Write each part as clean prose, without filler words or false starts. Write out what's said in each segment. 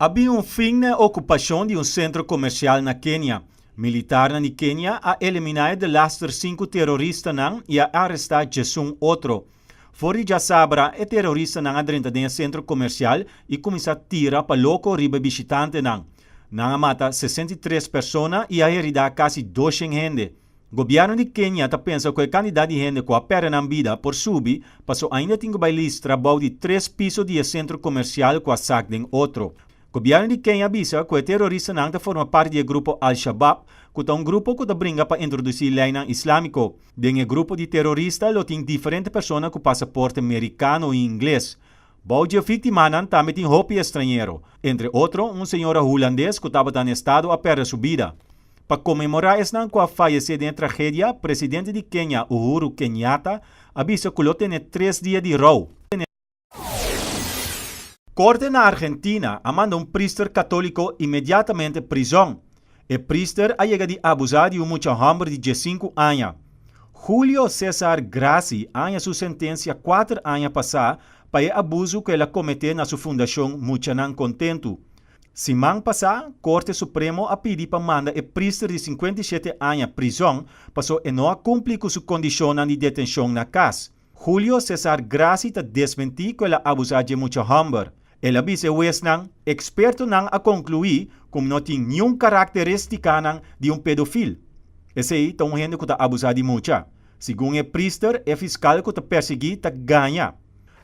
A bin un fin na e okupashon di un sentro komersial na Kenia. Militarnan di Kenia a eliminá e delaster sinku teroristanan i a arestá djesun otro. For di djasabra e teroristanan a drenta den e sentro komersial i kuminsá tira pa loko riba e bishitantenan. Nan a mata 63 persona i a heridá kasi 200 hende. Gobièrnu di Kenia ta pensa ku e kantidat di hende ku a pèrdè nan bida por subi paso ainda tin ku bai listra bou di tres piso di e sentro komersial ku a sak den otro. Gobièrnu di Kenia a bisa ku e teroristanan ta forma parti di e grupo Al-Shabaab ku ta un grupo ku ta bringa pa introdusí leinan islámiko. Den e grupo di terorista lo tin diferente persona ku pasaporte merikano i ingles. Bou dje víktimanan tambe tin hopi estrañero, entre otro un señora hulandes ku tabata na estado a pèrdè su bida. Pa konmemorá esnan ku a fayesé den e tragedia, presidente di Kenia, Uhuru Kenyatta, a bisa ku lo tene tres dia di rou. Korte na Argentina a manda un priester katóliko inmediatamente prizòn. E priester a yega di abusá di un mucha hòmber di diesinku aña. Julio Cesar Grassi a haña su sentensia kuater aña pasá pa e abusu ku el a kometé na su fundashon Muchanan Kontentu. Siman pasá, Korte Supremo a pidi pa manda e priester di 57 aña prizòn paso e no a kumpli ku su kondishonnan di detenshon na kas. Julio Cesar Grassi ta desmentí ku el a abusá dje mucha hòmber. El a bisa e huesnan, Ekspertonan a konkluí ku mi no tin niun karakterístikanan di un pedofil. Esei ta un hende ku ta abusá di mucha. Segun e priester, e fiskal ku ta persiguí ta gaña.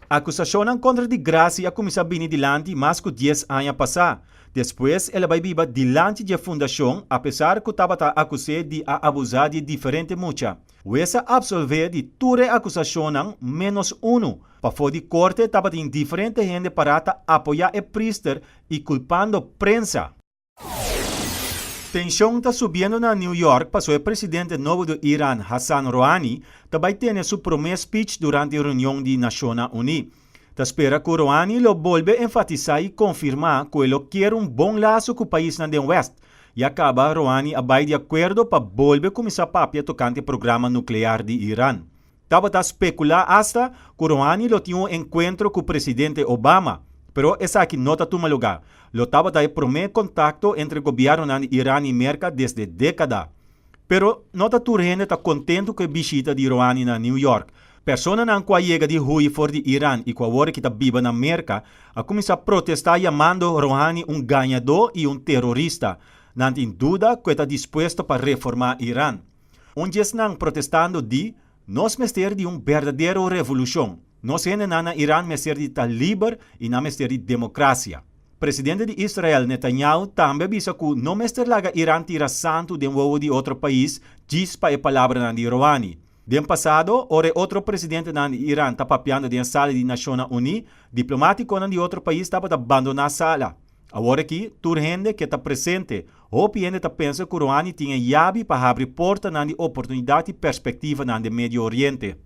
Akusashonnan kontra di Grassi a kuminsá bini dilanti mas ku dies aña pasá. Despues el a bai biba dilanti dje fundashon apesar ku tabata akus'é di a abusá di diferente mucha. Hues a apsolv'é di tur e akusashonnan ménos unu. Pafó di korte tabatin diferente hende pará ta apoyá e priester i kulpando prensa. Tenshon ta subiendo na New York paso e presidente nobo di Iran, Hassan Rouhani, ta bai tene su promé speech durante reunion di Nashonnan Uní. Ta spera ku Rouhani lo bolbe enfatisá i konfirmá ku e lo kier un bon laso ku paisnan den West. Ya kaba Rouhani a bai di akuerdo pa bolbe kuminsá papia tokante programa nuklear di Iran. Tabata spekulá asta ku Rouhani lo tin un enkuentro ku presidente Obama, pero esaki no ta tuma lugá. Lo tabata e promé kontakto entre gobièrnunan di Iran i Merka desde dékada. Pero no ta tur hende ta kontentu ku e bishita di Rouhani na New York. Personanan ku a yega di hui for di Iran i ku awor aki ta biba na Merka a kuminsá protestá yamando Rouhani un gañadó i un terorista. Nan tin duda ku e ta dispuesto pa reformá Iran. Un djesnan protestando di, Nos mester di un berdadero revolushon. Nos hendenan na Iran mester di ta liber i nan mester di demokrasia. Presidente di Israel Netanyahu tambe a bisa ku no mester laga Iran tira santu den wowo di otro pais djis pa e palabranan di Rouhani. Den pasado, ora e otro presidentenan di Iran ta papiando den e sala di Nashonnan Uní, diplomatikonan di otro pais tabata bandoná sala. Awor aki, tur hende ke ta presente. Hopi hende ta pensa ku Rouhani tin e yabi pa habri portanan di oportunidat i perspektivanan den Medio Oriente.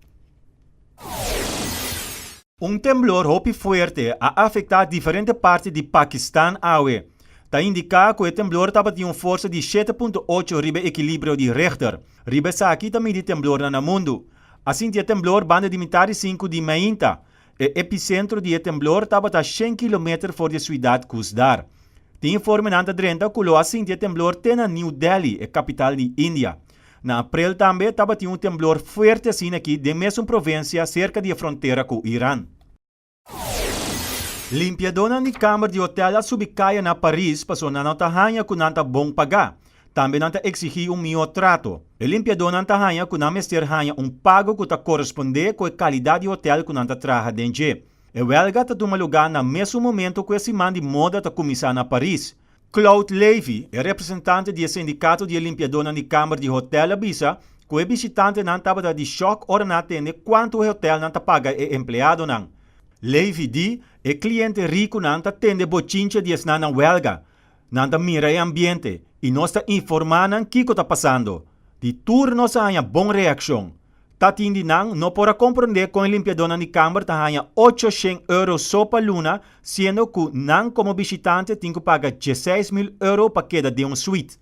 Un temblor hopi fuerte a afektá diferente parti di Pakistan awe. Ta indiká ku e temblor tabatin un forsa di 7.8 riba e ekilibrio di Richter. Riba esaki ta midi temblornan na mundu. A sinti e temblor banda di mitar di sinku di mainta. E episentro di e temblor tabata shen kilometer for di e suidat Khuzdar. Tin informenan ta drenta ku lo a sinti e temblor te na New Delhi, e kapital di India. Na aprel tambe tabatin un temblor fuerte asina aki den mesun provensia serka di e frontera ku Iran. Limpiadónan di kamber di hotel a subi kaya na Paris pasobra nan no ta haña ku nan ta bon pagá. Tambe nan ta eksigí un mihó trato. E limpiadónan ta haña ku nan mester haña un pago ku ta korespondé ku e kalidat di hotèl ku nan ta traha den dje. E wèlga ta tuma lugá na mesun momento ku e siman di moda ta kuminsá na Paris. Claude Levy, e representante di e sindikato di e limpiadónan di kamber di hotèl a bisa ku e bishitantenan tabata di shòk ora nan a tende kuantu e hotèlnan ta paga e empleadonan. Levy di, E kliente rikunan ta tende bochincha di esnan na wèlga. Nan ta mira e ambiente i nos ta informá nan kiko ta pasando. Di tur nos a haña bon reakshon. Ta tin di nan no por a komprondé kon e limpiadónan di kamber ta haña 800 euro so pa luna siendo ku nan komo bishitante tin ku paga 16.000 euro pa keda den un suite.